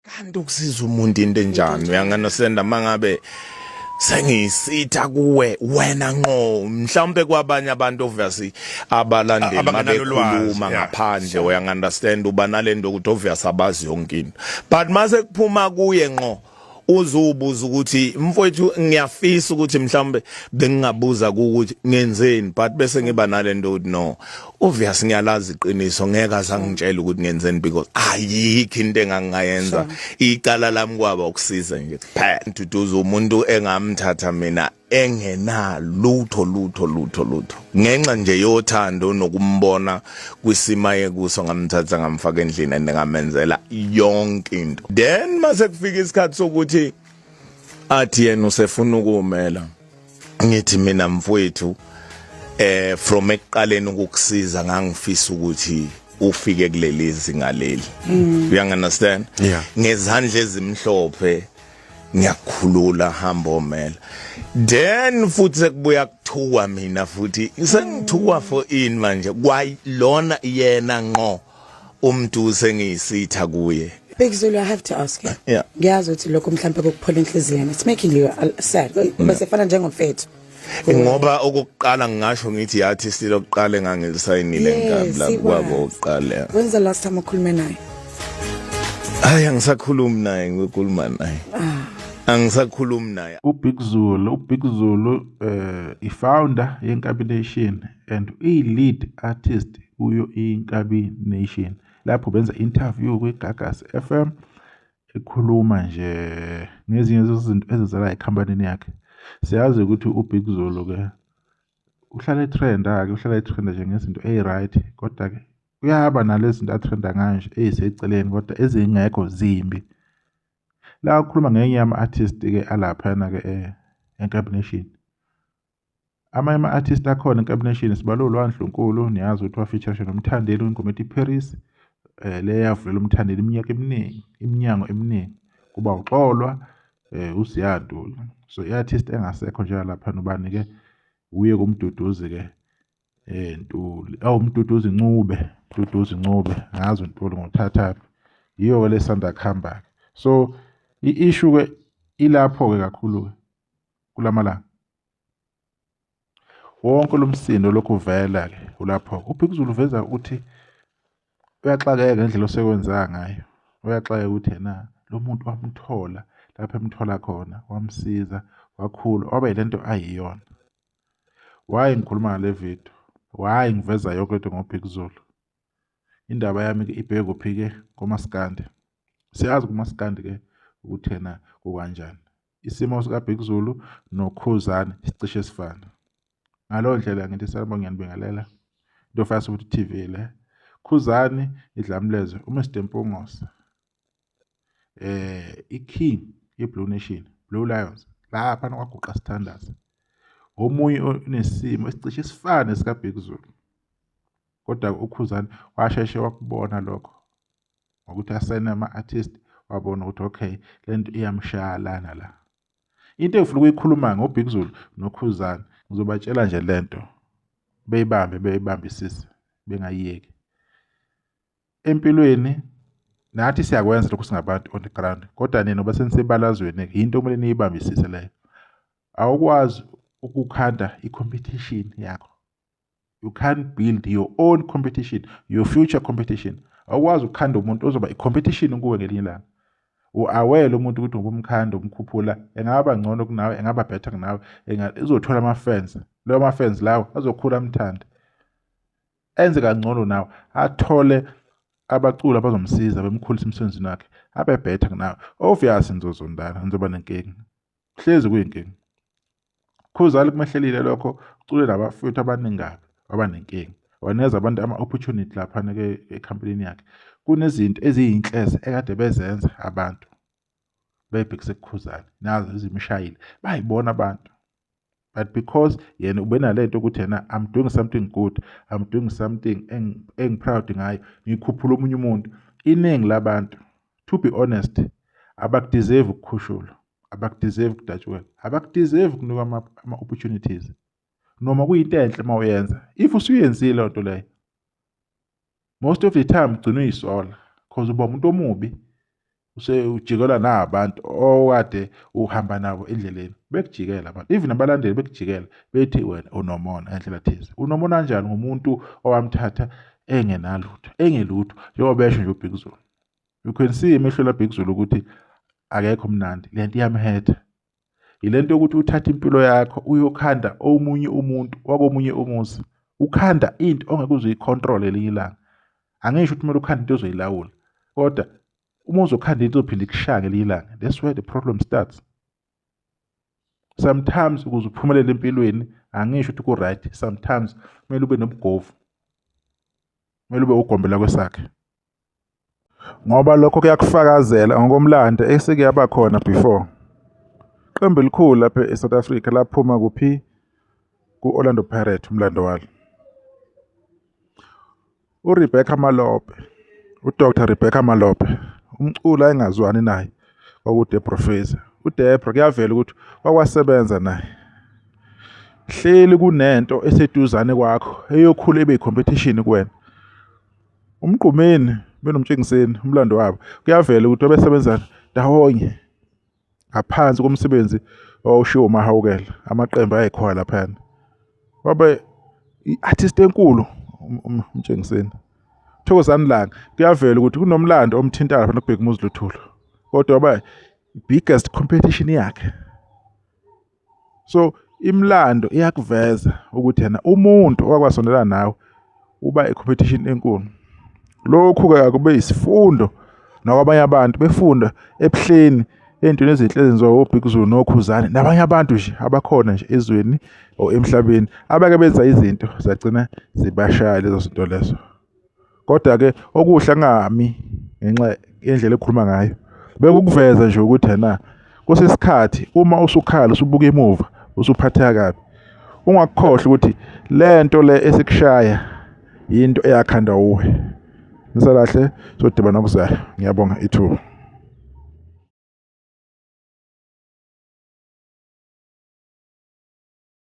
Kanti ukusiza umuntu into enjani, uyanganasenda mangabe sengiyisitha kuwe wena ngqo, mhlawumbe kwabanye abantu obviously abalandeli Abangenalo ulwazi, mabekhuluma ngaphandle, uyangunderstand, uba nalento ukuthi obvious abazi yonke into, but mase kuphuma kuye ngqo uzubuza ukuthi, "Mfowethu, ngiyafisa ukuthi mhlawumbe bengingabuza ukuthi ngenzeni," but bese ngiba nalento ukuthi no, obvious ngiyalazi iqiniso, ngeke azangitshela ukuthi ngenzeni because ayikho into engangayenza. Icala lami kwaba ukusiza nje kuphela. Nduduzo umuntu engamthatha mina engena lutho lutho lutho lutho, ngenxa nje yothando nokumbona kwisima yekuso, ngamthatha ngamfaka endlini and ngamenzela yonke into. Then mase kufika isikhathi sokuthi athi yena usefuna ukumela, ngithi mina, "Mfowethu, from ekuqaleni ukukusiza ngangifisa ukuthi ufike kuleli zinga leli." You understand? Yeah. Ngezandla ezimhlophe ngiyakhulula, hamba omela. Then futhi sekubuya kuthuka mina futhi, sengithuka for in manje kwayilona yena ngqo umuntu sengiyisitha kuye. Big Zulu, I have to ask you. Ngiyazi ukuthi lokho mhlambe kokuphola inhliziyo, it's making you sad. Bese fana njengomfethu. Ngoba okokuqala ngingasho ngithi yathi silokuqala engangilisayinile Yes, nkabi la it kwabo was. okuqala. When's the last time ukhulume naye? Hayi, angisakhulumi naye, ngikhuluma naye, angisakhulumi naye. uBig Zulu i-founder yeNkabi Nation and uyi-lead artist kuyo iNkabi Nation. Lapho benza interview kwiGagasi FM, ekhuluma nje ngezinye zezinto ezenzeka ekhampanini yakhe. Siyazi ukuthi uBig Zulu ke uhlala etrenda ke, uhlala etrenda nje ngezinto eyi-right, kodwa ke uyaba nalezi zinto atrenda ngayo nje eyiseceleni kodwa ezingekho zimbi. La ukhuluma ngenye yama-artist ke alaphayana ke eNkabi Nation. Amanye ama-artist akhona eNkabi Nation sibalo uLwa Ndlunkulu, niyazi ukuthi wafeaturisha noMthandeni kwingoma ethi Paris, le yavulela uMthandeni iminyaka eminingi, iminyango eminingi. Kuba uXolwa, uSiya Ntuli. So i-artist engasekho nje laphana ubani ke, uye kuMduduzi ke Ntuli. Awu, uMduduzi Ncube, Mduduzi Ncube, ngazi uNtuli ngothathaphi. Yiyo ke lesanda kuhamba ke. So i-issue ke ilapho ke kakhulu ke kulamalanga. Wonke lo msindo lokhu uvela ke ulapho. UBig Zulu uveza ukuthi uyaxakeka ngendlela osekwenza ngayo. Uyaxakeka ukuthi yena lo muntu wamthola lapho emthola khona, wamsiza, wakhula, waba yilento ayiyona. Why ngikhuluma ngale video? Why ngiveza yonke lento ngoBig Zulu? Indaba yami ke ibheke kuphi ke? Komaskandi. Siyazi kumaskandi ke ukuthi yena kukanjani. Isimo sikaBig Zulu noKhuzani sicishe sifana. Ngaleyo ndlela ngithi sanibona, ngiyanibingelela. Into fast ukuthi TV le. Khuzani idlamleze uMr Mpungose. I-King ye-Blue Nation, Blue Lions, lapha kwaguqa sithandaza. Omunye onesimo esicishe sifane sika Big Zulu. Kodwa uKhuzani washeshe wakubona lokho ngokuthi asayine ama-artist, wabona ukuthi okay, lento iyamshaya lana la. Into engifuna ukuyikhuluma ngoBig Zulu noKhuzani, ngizobatshela nje lento beyibambe, beyibambisise, bengayiyeki. Empilweni nathi siyakwenza lokhu singabantu on the ground, kodwa nina ngoba senisebalazweni yinto okumele niyibambisise leyo. Awukwazi ukukhanda i-competition yakho. You can't build your own competition, your future competition. Awukwazi ukukhanda umuntu ozoba i-competition kuwe ngelinye ilanga. U-aware umuntu ukuthi ngoba umkhanda umkhuphula engaba ngcono kunawe, engaba better kunawe, uzothola ama-fans. Lawo ma-fans lawo azokhula amthande, enze kangcono nawe, athole abaculi abazomsiza bemkhulisa emsebenzini wakhe, abe better kunawe. Obvious nizozondana, nizoba nenkinga, hlezi kuyinkinga. Khuzani kumehlelile lokho, ucule nabafowethu abaningi kabi, waba nenkinga, wanikeza abantu ama-opportunity laphana-ke ekhampanini yakhe. Kunezinto eziyinhlese ekade bezenza abantu beyibhekise kuKhuzani, nazo ezimshayile bayibona abantu, but because yena ubenalento ukuthi yena, "I'm doing something good, I'm doing something engi-proud ngayo, ngikhuphula omunye umuntu." Iningi labantu, to be honest, abakudeserve ukukhushulwa, abakudeserve ukudatshukelwa, abakudeserve ukunikwa ama-opportunities, noma kuyinto enhle uma uyenza. If usuyenzile leyo nto leyo, most of the time ugcina uyisola, cause uba umuntu omubi. Usejikelwa nabantu okade uhamba nabo endleleni, bekujikela abantu, even abalandeli bekujikela bethi wena unomona ngendlela thize. Unomona kanjani ngomuntu owamthatha engenalutho, engelutho, njengoba besho nje uBig Zulu. You can see emehlweni kaBig Zulu ukuthi akekho mnandi, lento iyamhetha. Yilento yokuthi uthathe impilo yakho uyokhanda omunye umuntu wakomunye umuzi, ukhanda into ongeke uze uyicontrol elinye ilanga. Angisho ukuthi kumele ukhande into ozoyilawula, kodwa uma uzokhanda into izophinde ikushaye ngelinye ilanga. That's where the problem starts. Sometimes ukuze uphumelele empilweni, angisho ukuthi ku-right, sometimes kumele ube nobugovu, kumele ube ugombela kwesakhe, ngoba lokho kuyakufakazela ngokomlando eseke yaba khona before. Qembu elikhulu lapha e-South Africa laphuma kuphi? Ku-Orlando Pirates umlando walo. URebecca Malope, uDr Rebecca Malope, umculi ayengazwani naye kwakuDebra Fraser. UDebra kuyavela ukuthi wakwasebenza naye. Hleli kunento eseduzane kwakho eyokhula ibe yi-competition kuwena. UMgqumeni benoMtshengiseni umlando wabo kuyavela ukuthi babesebenza ndawonye ngaphansi komsebenzi owawushiwo uMahawukela, amaqembu ayekhona laphayana. Wabe i-artist enkulu uMtshengiseni. Thokozani Langa kuyavela ukuthi kunomlando omthintayo lapha noBhekumuzi Luthuli, kodwa waba biggest competition yakhe. So imilando iyakuveza ukuthi yena umuntu owakwasondela nawe uba i-competition enkulu. Lokhu-ke akube isifundo nakwabanye abantu befunda ebuhleni ey'ntweni ezinhle ezenziwa oBig Zulu noKhuzani nabanye abantu nje abakhona nje ezweni or emhlabeni abake benza izinto zagcina zibashaya lezo zinto lezo. Kodwa-ke okuhle angami ngenxa yendlela ekhuluma ngayo bekukuveza nje ukuthi ena kusesikhathi uma usukhala usubuka emuva usuphatheka kabi ungakukhohlwa ukuthi le nto le esikushaya yinto eyakhandwa wuwe. Nisalahle sodibana okuzayo. Ngiyabonga ithuba.